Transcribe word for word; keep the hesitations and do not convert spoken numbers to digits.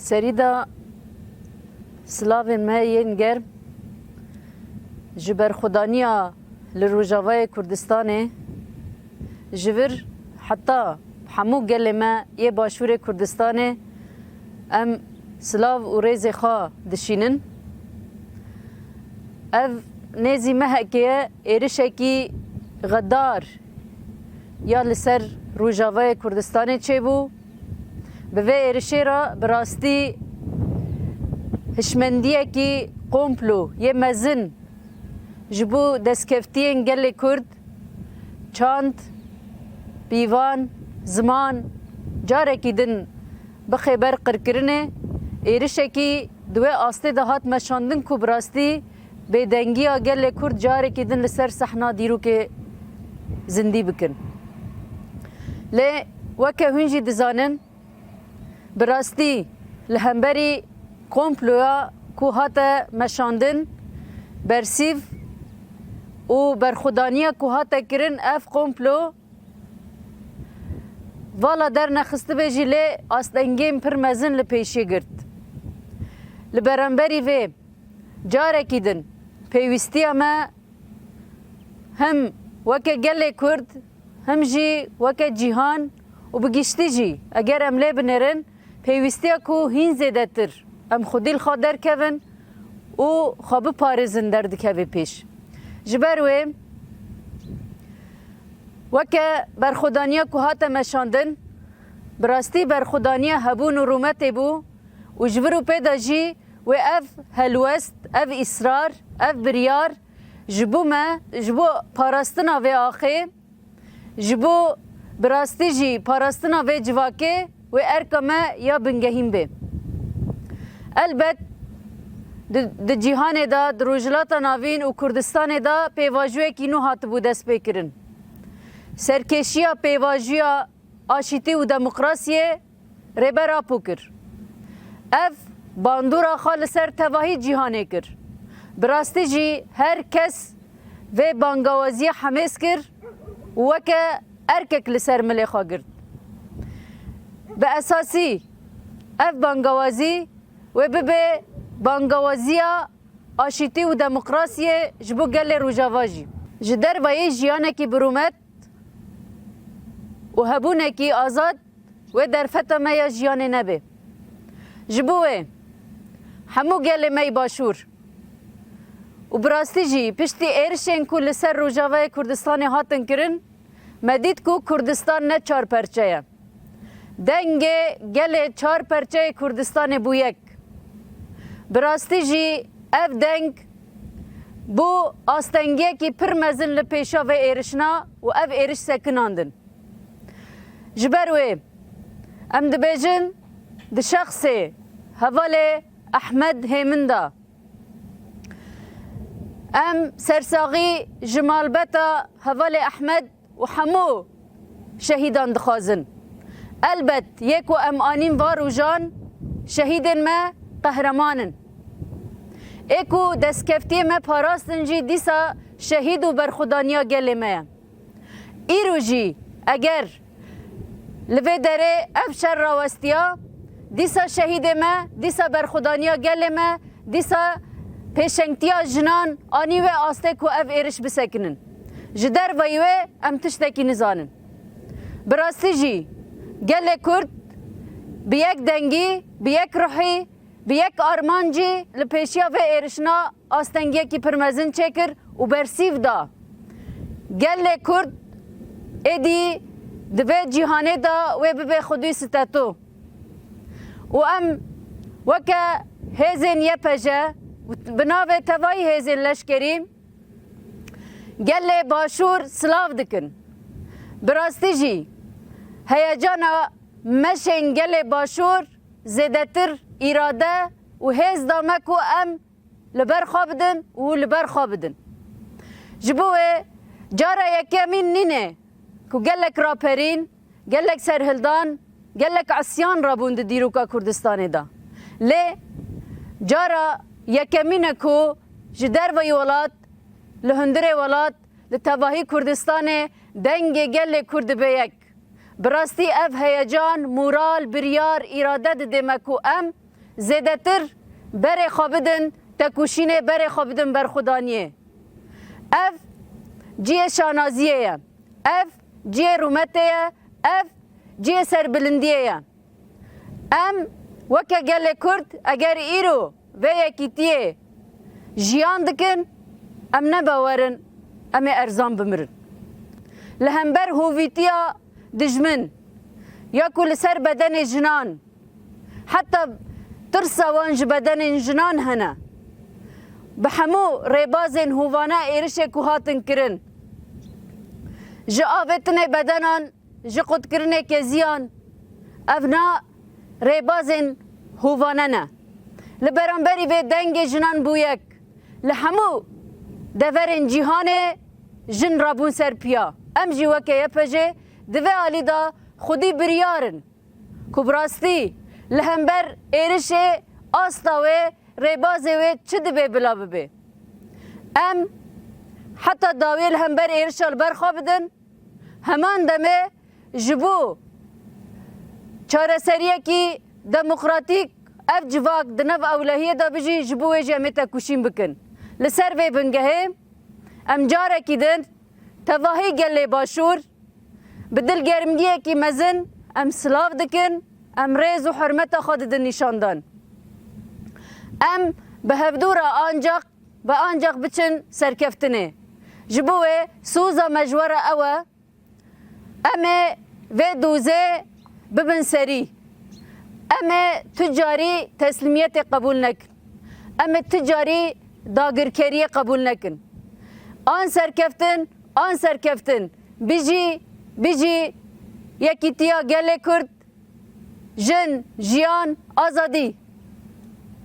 Serî de silavên me yên germ ji berxwedaniya li Rojavayê Kurdistanê ji vir heta hemû gelê me yê Başûrê Kurdistanê em silav û rêzê xwe dişînin. Ev nêzî mehekê ye êrişekî xedar ya li ser Rojavayê Kurdistanê çêbû. Bi vê êrişê re bi rastî hişmendiyekî komplo yê mezin ji bo destkeftiyên gelê Kurd, çand, pîvan, ziman carekî din bixê ber qirkirinê, êrişekî di wê astê de hat meşandin ku bi rastî bêdengiya gelê Kurd carekî din li ser sehna dîrokê zindî bikin. Lê weke hûn jî dizanin, bi rastî li hemberî komploya ku hate meşandin, bersîv û berxwedaniya ku hate kirin, ev komplo vala dernexistibê jî lê astengên pir mezin li pêşî girt. Li beramberî vê carekî din pêwîstiya me hem weke gelê Kurd, hem jî weke cîhan û bi giştî jî eger em lê binêrin, pêwîstiya ku hîn zêdetir em xwedî li xwe derkevin û xwe biparêzin derdikeve pêş. Ji ber wê weke berxwedaniya ku hate meşandin, bi rastî berxwedaniya hebûn û rûmetê bû û ji vir û pê de jî wê ev helwest, ev îsrar, ev biryar ji bo me, ji bo parastina vê axê, ji bo bi rastî jî parastina vê civakê wê erka me ya bingehîn bê. Elbet di, di cîhanê de, di Rojhilata Navîn û Kurdistanê de pêvajoyekî nû hatibû destpêkirin. Serkêşiya pêvajoya aşîtî û demokrasiyê Rêber Apo kir. Ev bandora xwe li ser tevahî cîhanê kir. Bi rastî jî her kes vê bangawaziyê hemêz kir û weke erkek li ser milê xwe girt. Bi esasî ev bangawazî wê bibe bangawaziya aşîtî û demokrasiyê ji bo gelê Rojava jî. Ji dervayî jiyanekî birûmet û hebûnekî azad wê derfeta me ya jiyanê nebe. Ji bo wê hemû gelê me yê Başûr û bi rastî jî piştî êrişên ku li ser Rojavayê Kurdistanê hatin kirin, me dît ku Kurdistan ne çar perçe ye. Dengê gelê çar perçeyê Kurdistanê bû yek. Bi rastî jî ev deng bû astengiyekî pir mezin li pêşa vê êrişina û ev êriş sekinandin. Ji ber wê em dibêjin di şexsê hevalê Ehmed Hêmin de em sersaxî ji malbeta hevalê Ehmed û hemû şehîdan dixwazin. Elbet yê ku em anîn va rojan şehîdên me qehreman in. Ê ku destkeftiyê me parastin jî dîsa şehîd û berxwedaniya gelê me ye. Îro jî eger li vê derê ev şer rawestiya, dîsa şehîdê me, dîsa berxwedaniya gelê me, dîsa pêşengtiya jinan anî wê astê ku ev êriş bisekinin. Ji dervayî wê em tiştekî nizanin. Bi rastî jî gelê Kurd bi yek dengî, bi yek ruhî, bi yek armancî li pêşiya vê êrişina astengiyekî pir mezin çêkir û bersîv da. Gelê Kurd êdî di vê cîhanê de wê bibe xwedî siteto. Û em weke hêzên Y P J, bi navê tevayî hêzên leşkerî, gelê Başûr silav dikin. Bi rastî jî heyecana meşên gelê Başûr zêdetir îrade û hêz da me ku em li ber xwe bidin û li ber xwe bidin. Ji bo wê cara yekemîn nîne ku gelek raperîn, gelek serhildan, gelek isyan rabûn di dîroka Kurdistanê de. Lê cara yekemîn e ku ji derveyî welat, li hundirê welat, li tevahî Kurdistanê dengê gelê Kurd dibe yek. Bi rastî ev heyecan, moral, biryar, îrade dide me ku em zêdetir berê xwe bidin tekoşînê, berê xwe bidin berxwedaniyê. Ev cihê şanaziyê ye. Ev cihê rûmetê ye. Ev cihê serbilindiyê ye. Em weke gelê Kurd eger îro vê yekîtiyê jiyan dikin, em ne bawer in em ê erzan bimirin. Li hember hovîtiya dijmin ya ku li ser bedenê jinan, heta tirsa wan ji bedenên jinan hene, bi hemû rêbazên hovane êrişê ku hatin kirin, ji avêtinê bedenan, ji qutkirinê keziyan, ev na rêbazên hovane ne. Li beramberî vê dengê jinan bû yek. Li hemû deverên cîhanê jin rabûn ser piya. Em jî weke Y P J di vê alî de xwedî biryar in ku bi rastî li hember êrişê asta wê, rêbazê wê çi dibe bila bibe. Em heta dawiyê li hember êrişa li ber xwe bidin, heman demê ji bo çareseriyekî demokratîk ev civak di nav ewlehiyê de bijî, ji bo wê jî em ê tekoşîn bikin. Li ser vê bingehê em carekî din tevahî gelê Başûr bi dilgermgiyekî mezin em silav dikin, em rêz û hurmeta xwe didin nîşandan. Em bi hevdû re ancaq ve ancaq biçin serkeftinê. Ji bo wê soza me ji we re ew e, em ê vê dozê bibin serî. Em ê tu carî teslîmiyetê qebûl nekin. Em ê tu carî dagirkeriyê qebûl nekin. An serkeftin, an serkeftin. Bijî, bijî yekîtiya gelê Kurd, jin, jiyan, azadî.